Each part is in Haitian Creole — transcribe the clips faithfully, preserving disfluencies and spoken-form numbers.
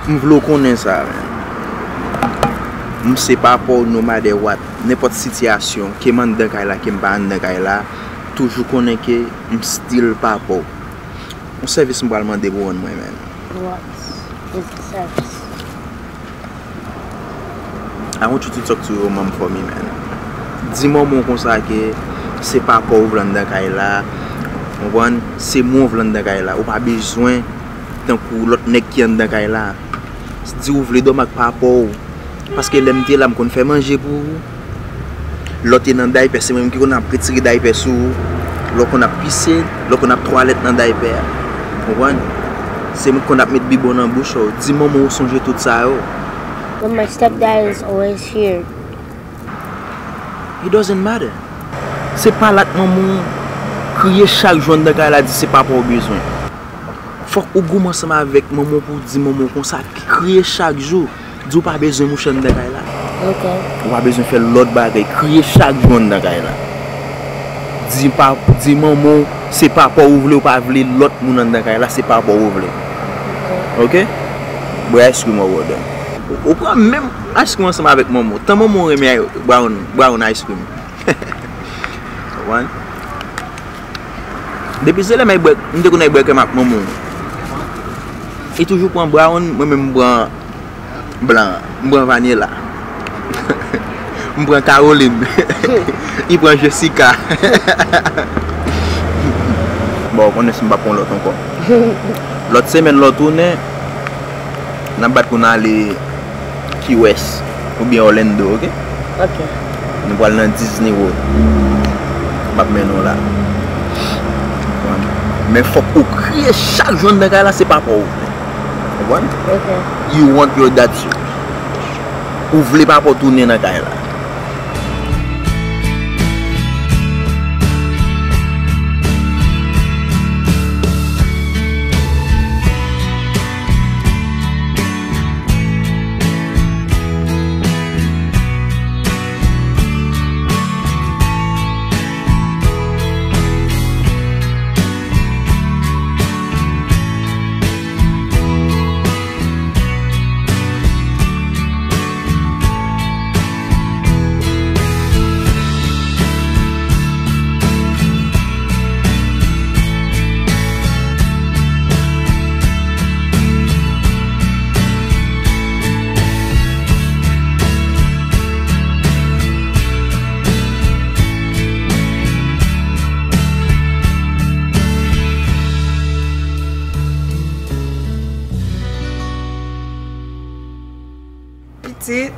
M vle w konnen sa, man. M se papa w, no matter what. Nenpòt sitiyasyon, ke m anndan kay la, ke m pa anndan kay la, toujou konnen ke m still papa w. Yon sèvis m pral mande pou w rann mwen, man. What is the service? I want you to talk to your mom for me, man. Di manman w konsa ke se papa w vle anndan kay la. Ou konprann? Se mwen w vle anndan kay la. Ou pa bezwen tankou lòt nèg ki anndan kay la. Di ou vle dòmi ak papa w. Paske lè m te la, m konn fè manje pou ou. Lè w te nan daypè, se mwen menm ki konn ap retire daypè sou ou. Lè w konn ap pise, lè w konn ap twalèt nan daypè a. Konprann? Se mwen ki konn ap met bibwon nan bouch ou. Di manman w sonje tout sa yo. But my stepdad is always here. It doesn't matter. Se pale ak manman w, kriye chak jou anndan kay la, di se papa w bezwen. Fòk ou goumen ansanm avèk manman w pou w di manman w konsa, kriye chak jou. Di w pa bezwen mouche anndan kay la. Ok. Ou pa bezwen fè lòt bagay, kriye chak jou anndan kay la. Di pa, di manman w se papa w ou vle, ou pa vle lòt moun anndan kay la, se papa w ou vle. Ok? Bwè ice cream ou, brother. Ou, ou pran menm ice cream ansanm avèk manman w. Tan manman w renmen brown, brown ice cream. Konprann? Depi se lè m al bwè, m te konn al bwè krèm ak manman w. Li toujou pran brown, mwen menm m pran blan, m pran Vanilla. M pran Caroline. Li pran Jessica. Bon, ou konnen si m p ap pran lòt ankò. Lòt semèn, lè w tounen, n ap bat pou n ale Key West oubyen Orlando, ok? Ok. Nou pral nan Disney World. M ap mennen w la. Men fòk ou kriye chak jou anndan kay la, se papa w. Konprann? Ok. You want your dad to. Ou vle papa w tounen nan kay la. Pitit,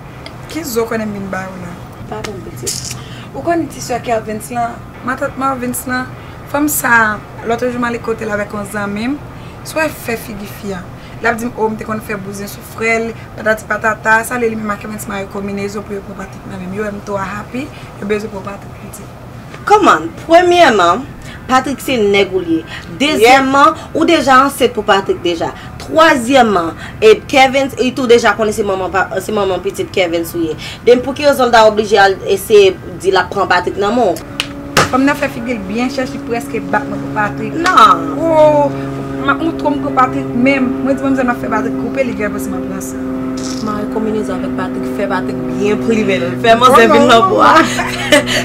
ki zo konnen m vin ba ou la? Padon, pitit. Ou konn ti sè Kervens lan, matant Marvens lan? Fanm sa, lòt jou m ale kote l avèk yon zanmi m, sou wè fè figi fi a. L ap di m, o, m te konn fè bouzen sou frè l, patati patata, sa lè li menm ak Kervens mare konbinezon pou yo pran Patrick nan men m. Yo wè m twò happy, yo bezwen pran Patrick pitit. Kòman? Premyèman, Patrick se nèg ou l ye. Dezyèmman, ou deja ansent pou Patrick deja. Twazyèmman, e Kervens, li tou deja konnen se manman pa, se manman pitit Kervens ou ye. Den pou ki rezon l ta oblije al eseye di l ap pran Patrick nan men w? Fanm nan fè figi l byen chèch, li prèske bat mwen pou Patrick. Non. O, m ap montre w m pran Patrick menm. Mwen di manzè m ap fè Patrick koupe, li gen panse m ap ranse. Mare konbinezon avèk Patrick, fè Patrick byen plimen l. Fè manzè vin nan bwa.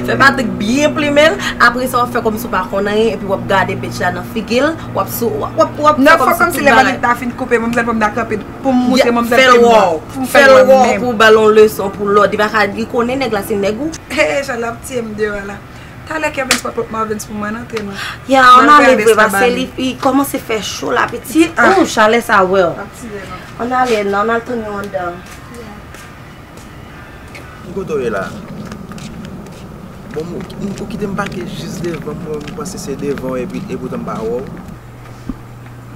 Fè Patrick byen plimen l. Apre sa, w ap fè kòmsi w pa konn anyen, epi w ap gade bitch la nan figi l. W ap sou, w ap, w ap, w ap fè kòmsi tout bagay. Non, fò kòmsi lè Patrick ta fin koupe, manzè pran m ta kanpe pou m montre manzè fè l wè w. Fè l wè w pou w ba l yon leson pou lòd. Li pa ka, li konnen nèg la se nèg ou. Hey, Charles ap tiye m deyò a la. Talè Kervens pral pot Marvens pou mwen antre non. Ya, ann ale vre, paske li, li kòmanse fè cho la, pitit. Ou, chalè sa wè w. Ann ale non, ann al tann yo anndan. Ki kote w ye la? Bon, m, m, ou kite m pake jis devan, mwen, m panse se devan w, epi, epoutan m pa wè w.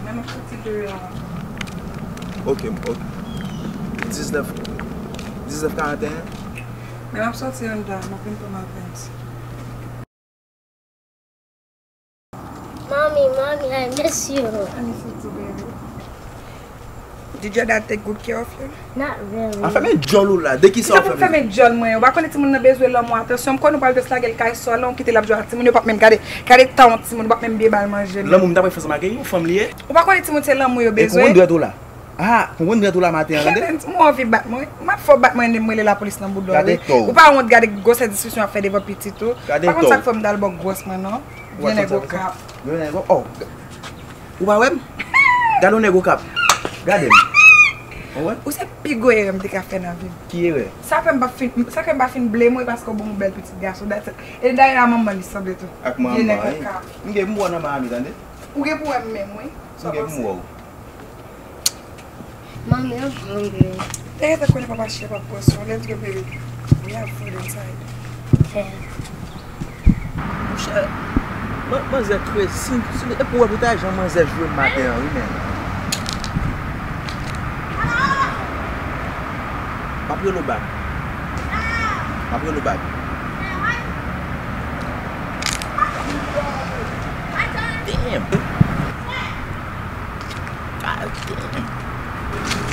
Men m ap soti deyò a. Ok, ok. Diznèf, diznèf karanteyen? Men m ap soti anndan, m ap vin pran Marvens. Mommy, mommy, I miss you. I miss you too, baby. Did your dad take good care of you? Not really. A fèmen djòl ou la, de kisa w fèmen? Kisa pou m fèmen djòl mwen? Ou pa konnen timoun nan bezwen lanmou, atansyon. M konnen ou pral jis lage l kay sòl, ou kite l ap jwe ak timoun, yo p ap menm gade. Gade tan yon timoun, ou p ap menm byen ba l manje menm. Lanmou m ta pral fè sa m ak yon fanm li ye. Ou pa konnen timoun se lanmou yo bezwen. E pou konn dwèt ou la. Ah, konprann mwen tou la maten an, tande? Kevin, m anvi bat mwen. M ap fè w bat mwen, m rele lapolis nan boudò, wi. Ou pa wont gade gwosè diskisyon w ap fè devan pitit ou. Pa konn sa k fè m t al ba w gwòs mwen, non. Vye nèg Okap. Vye nèg Okap. Oh. Ou pa wè m? Gade yon nèg Okap. Gade m. Ou wè? Ou se pi gwo erè m te ka fè nan vi m. Ki erè? Sa fè m pa fin, sa fè m pa fin blemwe paske w ban m yon bèl pitit gason. That's it. E dayè a manman li sanble tou. Ak manman, wi. M gen pou m wè w nan Miami, tande? Ou gen pou wè m menm, wi. M gen pou m wè w. Mommy, I'm hungry. Te rete konnen papa chèf ap pran swen w. Let's go, baby. We have food inside. Yeah. Monchè, man-, manzè krezi. Si, si, epi w wè pou ta jan manzè jwe maten an, wi, men. M ap rele w back. M ap rele w back. Damn. God damn.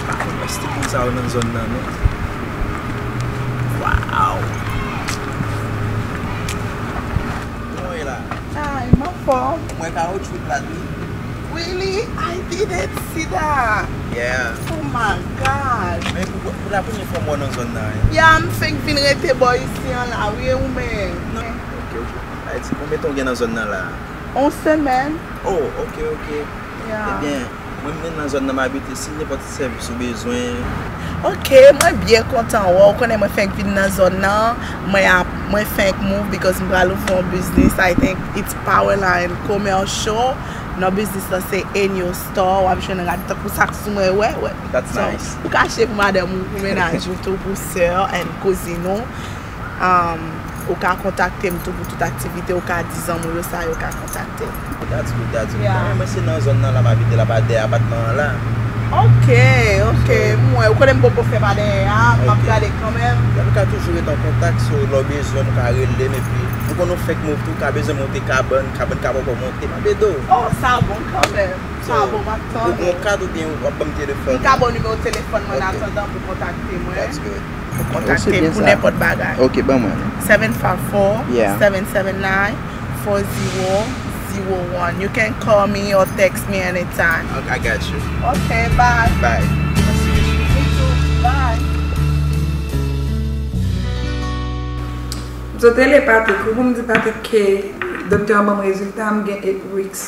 Pa konn wè stick sa yo nan zòn nan, non. Wow. Kòman w ye la? Ay, m anfòm. Mwen kawotchou plat, wi. Really? I didn't see that. Yeah. Oh my God. Men pou, pou la premye fwa m wè w nan zòn nan, hein. Yeah, m fenk vin rete bò isi an la, wi, e ou menm? Non. Ok, ok. Ayiti, konbyen tan w gen nan zòn nan la? On semèn. Oh, ok, ok. Yeah. Ebyen, mwen menm nan zòn nan m abite, si nenpòt sèvis ou bezwen. Ok, mwen byen kontan wè w. Ou konnen mwen fenk vin nan zòn nan. Mwen ap, mwen fenk move because m pral ouvri yon biznis. I think it's Powerline Commercial. Non biznis lan se In Your Store. W ap jwenn rad tankou sa k sou mwen, wè, wè. That's nice. Ou ka achte pou madanm ou, pou mennaj ou tou, pou sè and kouzin ou. Um, ou ka kontakte m tou pou tout aktivite, ou ka di zanmi w yo sa yo ka kontakte m. That's good, that's good. Yeah. Mwen, mwen se nan zòn nan la m abite la, pa dèyè apatman an la. Ok, ok. Mwen, ou konnen m poko fè pa dèyè a, m ap gade kanmenm. Nou ka toujou ret an kontak, so lè w bezwen, nou ka rele m, epi ou konn nou fenk move tou, ou ka bezwen monte kabann, kabann ka poko monte, m ap ede w. Oh, sa bon kanmenm. Sa bon, m ap tande. Ou gon kat oubyen w ap ban m telefòn? M ka ba w nimewo telefòn mwen an atandan pou kontakte mwen. That's good. Pou kontakte m pou nenpòt bagay. Ok, ban mwen. Seven five four, seven seven nine, four zero zero one. You can call me or text me anytime. Ok, I got you. Ok, bye. Bye. Nice to meet you. Bye. M sot rele Patrick, wi, pou m di Patrick ke doktè an ban m rezilta, m gen eight weeks.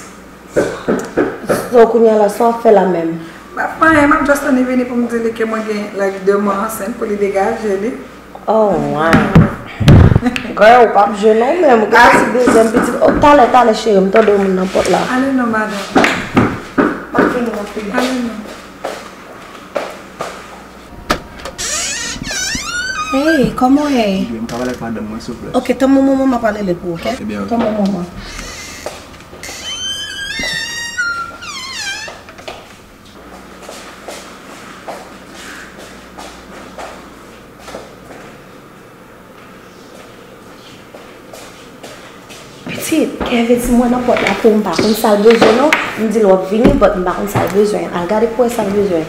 So, kounye a la, sa w ap fè la menm? M ap fè anyen, m ap just tann li vini pou m di li ke mwen gen, like, de mwa ansent pou li degaje li. Oh, wow. Girl, ou p ap jwe non menm. Ou gentan si dezyèm pitit. Oh, talè, talè, cheri, m tande yon moun nan pòt la. Ale non, madanm. M ap vini, m ap vini. Ale non. Hey, kòman w ye? Byen, m ka pale ak madanm mwen, silvouplè? Ok, tann yon moman, m ap pale li pou ou, ok? Ok, byen, ok. Tann yon moman. Pitit, Kevin, si mwen nan pòt la pou ou, m pa konn sa l bezwen non. M di l w ap vini, but m pa konn sa l bezwen. Al gade pou wè sa l bezwen.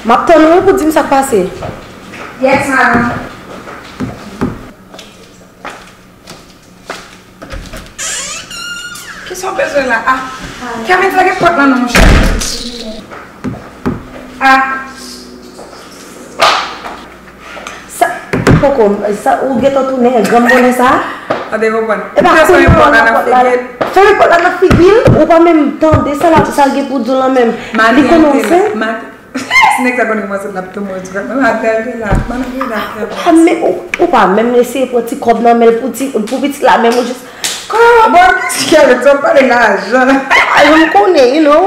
M ap tann ou wi pou di m sa k pase. Yes, madam. Kisa w bezwen la? Ah, Kevin, lage pòt lan non, monchè. Ah. Sa, poko, sa, ou gentan tounen granm bonè sa? Ou te konprann? E pa kounye a w nan pòt la. Fèmen pòt la nan figi l, ou pa menm tande sa l ap, sa l gen pou di w lan menm. Li konnen w ansent. Si nèg sa konn kòmanse l ap tou mwen di kòman atè l te la, mwen ap rele atè. Ou pa menm, ou, ou pa menm eseye pran ti kòb nan men l pou ti, pou pitit la menm ou jis. Kòman, bon, kisa w ap pale lajan? Lajan m konnen, you know.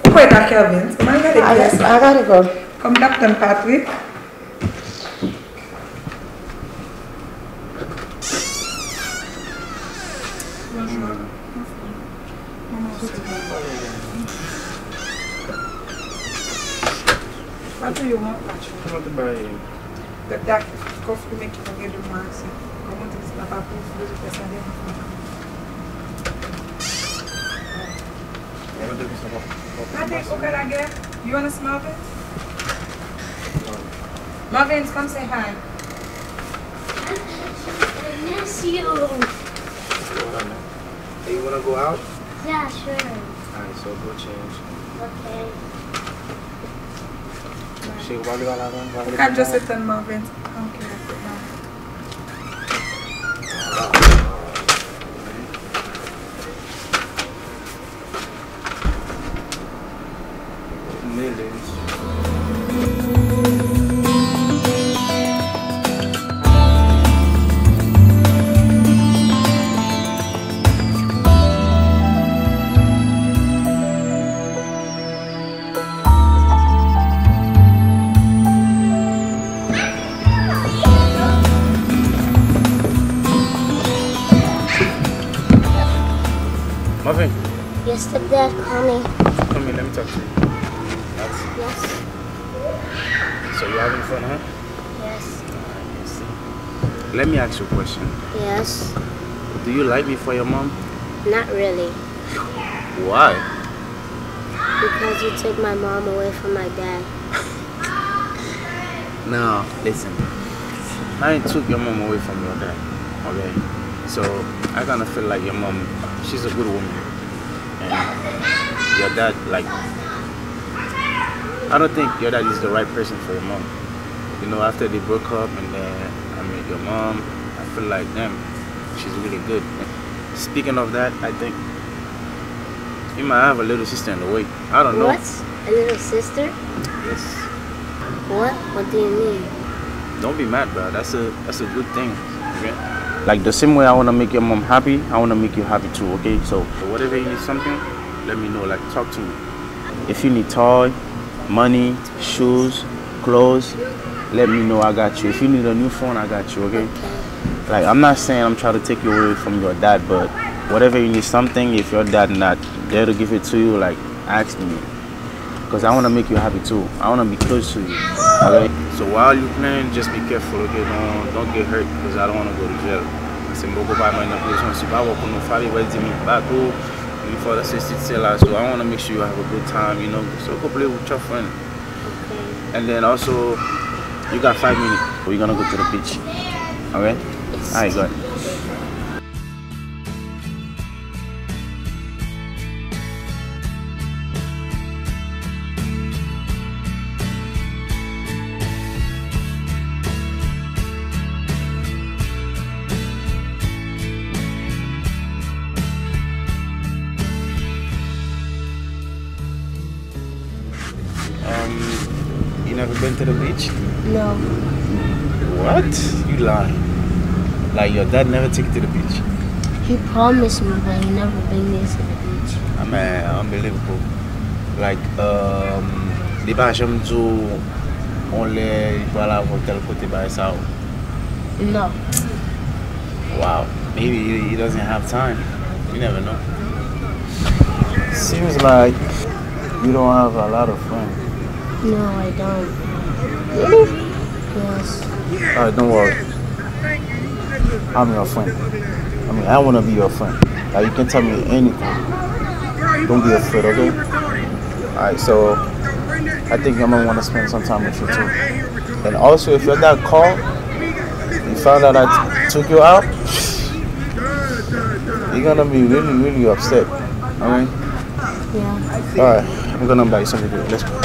Ou kwè ta Kervens? Ou mal gade pyès la. I gotta go. Kòm n ap tann Patrick. Bonjou. Manman, ou soti bò. Patrick, you want Patrick? Gad dak kòf li met ki pa gen de mwa ase. Kòman te di papa pou ou bezwen fè sa de mwa? Patrick, ou ka lagè? You wanna see Marvin? Marvin, come say hi. Miss you. Hey, you wanna go out? Yeah, sure. Alright, so go change. Okay. Che, ou pa vle pale avè m? Ou ka just etann Marvin. Ok, dakò. Mele. Marvin. Yes, stepdad, call me. Come here, let me talk to you. Yes. So you having fun, huh? Yes. Let me ask you a question. Yes. Do you like me for your mom? Not really. Why? Because you took my mom away from my dad. Now, listen. I ain't took your mom away from your dad, okay? So, I kinda feel like your mom, she's a good woman. And your dad, like, I don't think your dad is the right person for your mom. You know, after they broke up and then I met your mom, I feel like, damn, she's really good. Speaking of that, I think you might have a little sister in the way. I don't know. What? A little sister? Yes. What? What do you mean? Don't be mad, bro. That's a that's a good thing. Okay? Like the same way I wanna make your mom happy, I wanna make you happy too. Okay? So whatever you need something, let me know. Like talk to me. If you need toy, money, shoes, clothes, let me know. I got you. If you need a new phone, I got you. Okay? Okay. Like I'm not saying I'm trying to take you away from your dad, but whatever you need something, if your dad not there to give it to you, like ask me. Cause I wanna make you happy too. I wanna be close to you. Okay? So while you playing, just be careful, okay? Don't don't get hurt, cause I don't wanna go to jail. Se m poko pa mwen nan prizon, si pa wè konnen Fabi va di m bat ou, mi fò se sit sela, so I wanna make sure you have a good time, you know. So go play with your friend. Okay. And then also, you got five minutes. We're gonna go to the beach. Okay? Yes. Alright, go ahead. Um, you never been to the beach? No. What? You lying. Like, your dad never take you to the beach? He promised me, but he never bring me to the beach. Ah, man, unbelievable. Like, um, li pa janm di w on lè li pral avè w tèl kote bagay sa yo? No. Wow. Maybe he, he doesn't have time. You never know. Seems like you don't have a lot of friends. No, I don't. Really? Yes. Alright, don't worry. I'm your friend. I mean, I wanna be your friend. Like, you can tell me anything. Don't be afraid, okay? Alright, so I think your mom wanna spend some time with you too. And also, if your dad call, he found out I t- took you out, he gonna be really, really upset. Alright? Yeah. Alright, I'm gonna buy you something to eat. Let's go.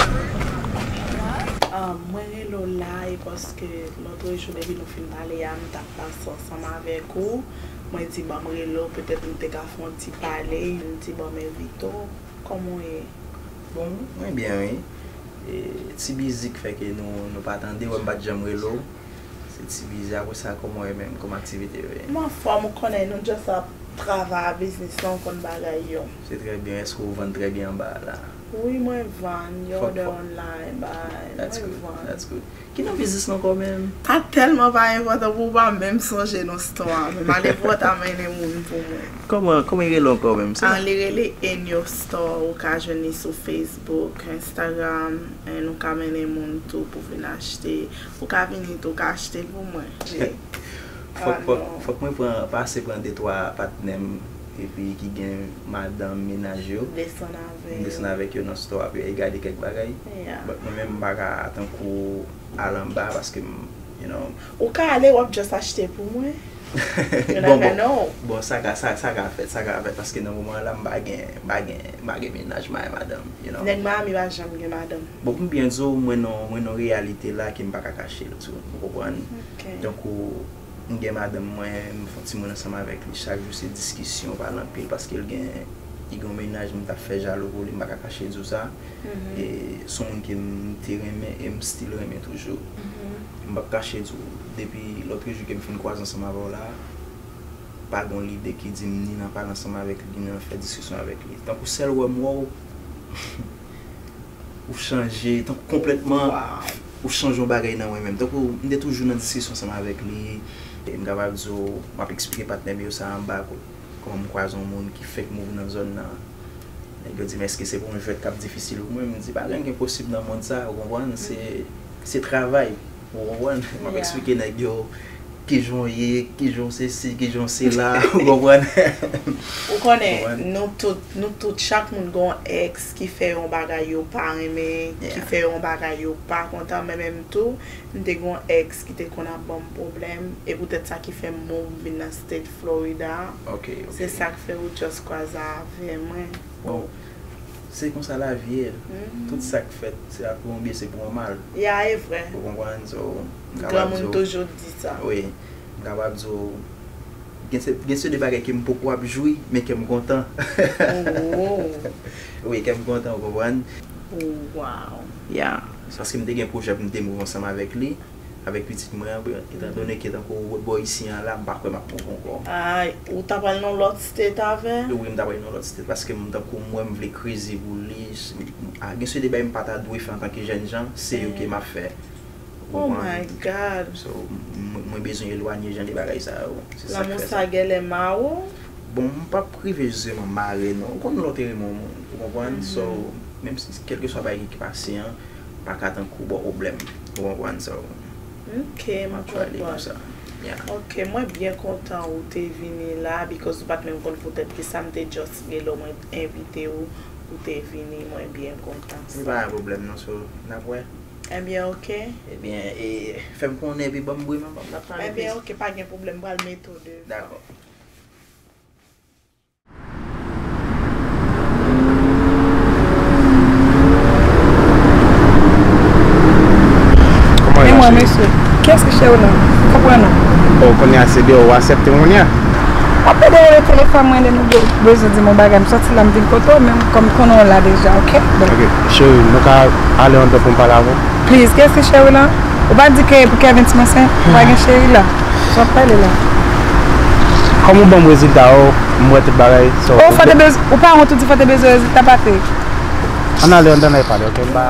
Ah, mwen rele w la e paske lòt jou depi nou fin pale a, m t ap pase ansanm avèk ou. Mwen di ban m rele w, petèt nou te ka fè yon ti pale, m di ban m envite w. Kòman w ye? Bon, mwen byen wi. E, ti bizi k fè ke nou, nou pa tande, wè m pa t janm rele w. Se ti bizi, apre sa, kòman w ye menm, kòman aktivite yo ye? M anfòm, ou konnen, nou just ap travay a biznis lan, ou konn bagay yo. Se trè byen, èske w vann trè byen anba a la? Wi, mwen vann, yo order online, bay, mwen vann. That's good. Ki non biznis lan ankò menm? Sa tèlman pa enpòtan pou ou pa menm sonje non store a. Men m ale pou w ta mennen moun pou mwen. Kòman, kòman li rele ankò menm? Ah, li rele In Your Store. Ou ka jwenn li sou Facebook, Instagram, and ou ka mennen moun tou pou vin achte. Ou ka vini tou, ou ka achte l pou mwen. Fòk, fòk, fòk mwen pran, pase pran de twa patnè m epi ki gen madanm, mennaj yo. Desann avè yo. M desann avèk yo nan store, epi y gade kèk bagay. Yeah. But mwen menm, m pa ka tankou al anba paske m, you know. Ou ka ale, w ap just achte pou mwen. You never know. Bon, sa ka, sa, sa ka fèt, sa ka fèt, paske nan moman la, m pa gen, m pa gen, m pa gen mennaj, m pa gen madanm, you know. Nèg Miami pa janm gen madanm. Bon, pou m byen di w, mwen nan, mwen nan reyalite la ke m pa ka kache l tou, ou konprann? Ok. Donk, ou, m gen madanm mwen, m fè timoun ansanm avèk li. Chak jou se diskisyon, pale anpil, paske l gen, li gen yon mennaj, m t ap fè jalou pou li, m pa ka kache di w sa. Mhm. E se yon moun ke m te renmen e m still renmen toujou. Mhm. M p ap kache di w, depi lòt jou ke m fin kwaze ansanm avè w la, pa gen yon lidè ki di m ni nan pale ansanm avèk li, ni nan fè diskisyon avèk li. Tankou sèl wè m wè w, ou chanje, tankou konplètman, ou chanje yon bagay nan mwen menm. Tankou m te toujou nan diskisyon ansanm avèk li, e m kapab di w, m ap eksplike patnè m yo sa anba, kòman m kwaze yon moun ki fèk move nan zòn nan. Nèg yo di m, èske se pou yon jwèt k ap difisil pou mwen? M di, pa gen anyen k enposib nan mond sa, ou konprann? Se, se travay, ou konprann? M ap eksplike nèg yo kijan w ye, kijan w sesi, kijan w sela, ou konprann? Ou konnen, nou tout, nou tout, chak moun gen yon èks ki fè yon bagay yo pa renmen, ki fè yon bagay yo pa kontan, men menm tou, m te gen yon èks ki te konn ap ban m pwoblèm, e poutèt sa ki fè m move vin nan state Florida. Ok, ok. Se sa k fè ou just kwaze avè mwen. Bon, se konsa lavi ye. Mhm. Tout sa k fèt, se pou yon byen, se pou yon mal. Ya, e vre. Ou konprann? So, m kapab di w. Granmoun toujou di sa. Wi, m kapab di w, gen se, gen se de bagay ke m poko ap jwi, men kè m kontan. Oh. Wi, kè m kontan, ou konprann? Oh, wow. Ya. Se paske m te gen pwojè pou m te move ansanm avèk li, avèk pitit mwen an, etandone ke tankou Roadboy isi an la, m pa kwè m ap move ankò. Ay, ou ta pral nan lòt state avè? Wi, m ta pral nan lòt state, paske m tankou m wè m vle crazy pou li. A, gen se de bagay m pa ta dwe fè antanke jènjan, se yo ke m ap fè. Ou konprann? Oh my God. So, m-, mwen bezwen elwanye jan de bagay sa yo. Se sa k fè sa. Lanmou sa genlè mare w? Bon, m p ap rive jis renmen mare, non. Ou konn lè w te renmen yon moun, ou konprann? So, menm si kèlkeswa bagay ki pase an, pa ka tankou ba w pwoblèm, ou konprann? So, ok, m ap try li konsa. Yeah. Ok, mwen byen kontan ou te vini la, because ou pa t menm konn poutèt ki sa m te just rele w, mwen envite w, ou te vini, mwen byen kontan. Se pa yon pwoblèm, non, so, n ap wè. Ebyen, ok. Ebyen, e, fè m konnen epi ban m bri, m, m ap pale plis. Ebyen, ok, pa gen pwoblèm, m pral mete w devan. Dakò. Kòman e mache? E mwen, mesye, kiyès ki cheri w lan? Konprann ou? Oh, kounye a se deyò w aksepte m kounye a? W ap pede rele telefòn mwen lè nou be-, bezwen di m yon bagay. M sòti la, m vin kote w, men kòm m konnen w la deja, ok? Bon. Ok, cheri, nou ka ale anndan pou m pale avè w? Please, kiyès ki cheri w lan? Ou pa di ke pou Kevin ti m ansent? Ou pa gen cheri la? Sa w ap pale la? Kòm ou ban m rezilta yo, m wè tout bagay, so. Oh, fò te bez-, ou pa wont ou di fò te bezwen rezilta, Patrick? Ann ale anndan, n al pale, ok? M pa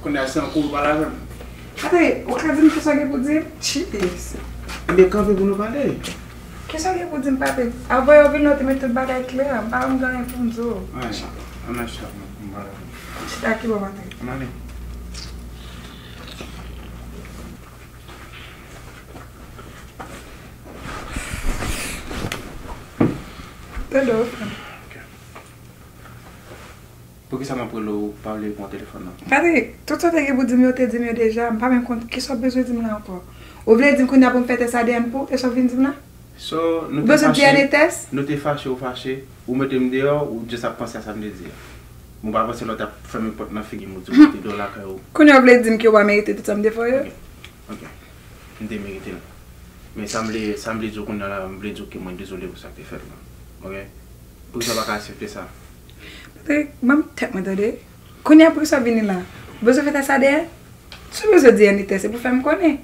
Kounye a se an kou w pale avè m. Ate, ou ka di m kisa w gen pou di m? Jeez. Ebyen, kanpe pou nou pale. Kisa w gen pou di m, Patrick? Avan yo vini, w te met tout bagay klè. M pa janm gen anyen pou m di w. Ann al chita pou m pale avè w. Chita ki bò, Patrick? Ann ale. Tande w, frè m. Ok. Poukisa m ap rele w, ou pa vle pran telefòn nan? Patrick, tout sa w te gen pou di m yo, w te di m yo deja. M pa menm konn kisa w bezwen di m la ankò. Ou vle di m kounye a pou m fè tès A D N pou w, e sa w vin di m la? So, nou te fache, nou te fache, ou fache, ou mete m deyò, ou just ap panse a sa m te di a. Bon, pa panse lè w t ap fèmen pòt nan figi m, ou di w mete deyò lakay ou. Kounye a w vle di m ke w pa merite tout sa m te fè w yo? Ok, ok. M te merite l. Men sa m vle, sa m vle di w kounye a la, m vle di w ke mwen dezole pou sa k te fèt la. Ok? Poukisa w pa ka aksepte sa? Patrick, ban m tèt mwen tande. Kounye a poukisa w vini la? Ou bezwen fè tès A D N? Si w bezwen D N A tès, se pou fè m konnen.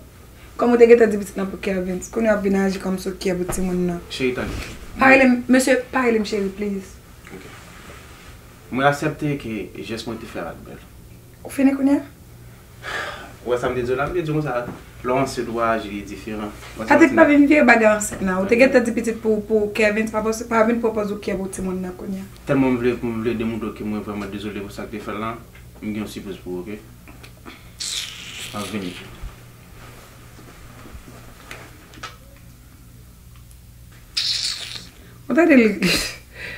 Kòm ou te gentan di pitit lan pou Kervens, kounye a w ap vin aji kòm sou kyè pou timoun nan. Cheri, tande. Pa rele m, mesye, pa rele m cheri, please. Ok. Mwen aksepte ke jès mwen te fè a pa t bèl. Ou fini kounye a? Ou wè sa m te di w la, m te di w konsa, lè w ansent ou aji diferan. Patrick pa vin vire bagay ansent nan. Ou te gentan di pitit pou, pou Kevin, pa, pa vin pwopoze ou kè pou timoun nan kounye a. Tèlman m vle, m vle demontre w ke mwen vrèman dezole pou sa k te fèt lan, m gen yon sipriz pou ou, oke? M ap vini. Ou tande l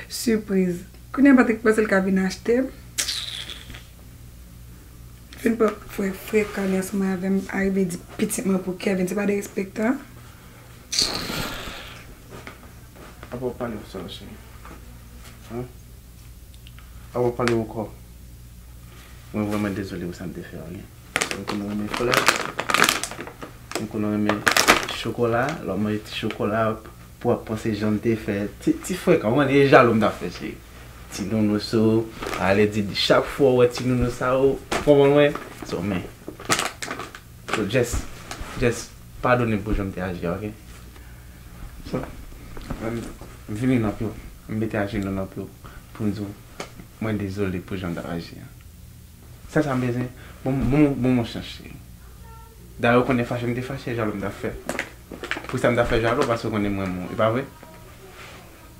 sipriz. Kounye a Patrick panse l ka vin achte m. Fin pran fre, frekan li ansanm avè m, arive di pitit mwen pou Kevin, se pa derespektan. Apa w pale konsa, cheri? Hein? Apa w pale ankò? Mwen vrèman dezole pou sa m te fè a, wi. M konn renmen flè. M konn renmen chokola. Lè w manje ti chokola, pou w ap panse jan m te fè. Ti, ti frekan, ou konn e jalou m t ap fè, cheri. Ti nounous ou, ale di chak fwa w wè ti nounous sa ou, konprann mwen? So, men. So, just, just padone m pou jan m te aji a, oke? So, m, m vini nan pye w. M mete ajenou nan pye w pou m di w, mwen dezole pou jan m t ap aji a. Sèl sa m bezwen, bon, bon, bon, bon chans, cheri. Dayè, ou konnen fache m te fache, jalou m t ap fè. Pou sa m t ap fè jalou, paske ou konnen m renmen w, e pa vre?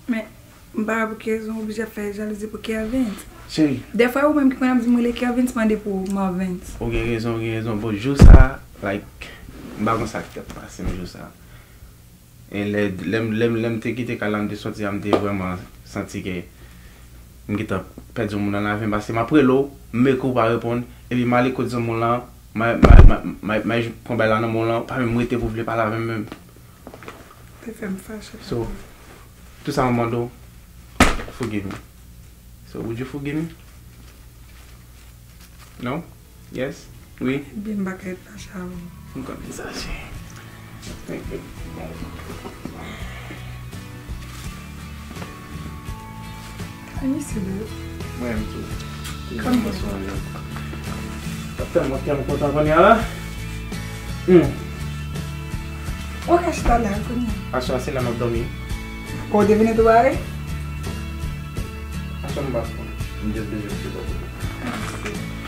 Men, m pa wè pou ki rezon ou oblije ap fè jalouzi pou Kervens. Cheri. Dèfwa ou menm ki konn ap di m rele Kervens, mande pou Marvens. Ou gen rezon, ou gen rezon. Bon, jou sa, like, m pa konn sa ki t ap pase m jou sa. E lè, lè, lè, lè m te kite kay la, m te sòti a, m te vrèman santi ke m gentan pèdi yon moun nan lavi m, paske m ap rele w, m ekri w pa reponn, epi m ale kot zanmi w lan, m a, m a, m a, m a, m a pran bay la nan men w lan, w pa menm rete pou w vle pale avè m menm. Te fè m fache. So, tout sa mwen mande w, forgive me. So, would you forgive me? No? Yes? Wi? Ebyen, m pa ka ret fache avè w. M konnen sa, cheri. Thank you. I miss you, babe. Mwen menm tou. Kòman? Sa tèlman kè m kontan kounye a la. Hmm. Ou ka chita la kounye a. Aswè a se la m ap dòmi. Ou te vini tou pare? Aswè m pa konn. M just bezwen kite w.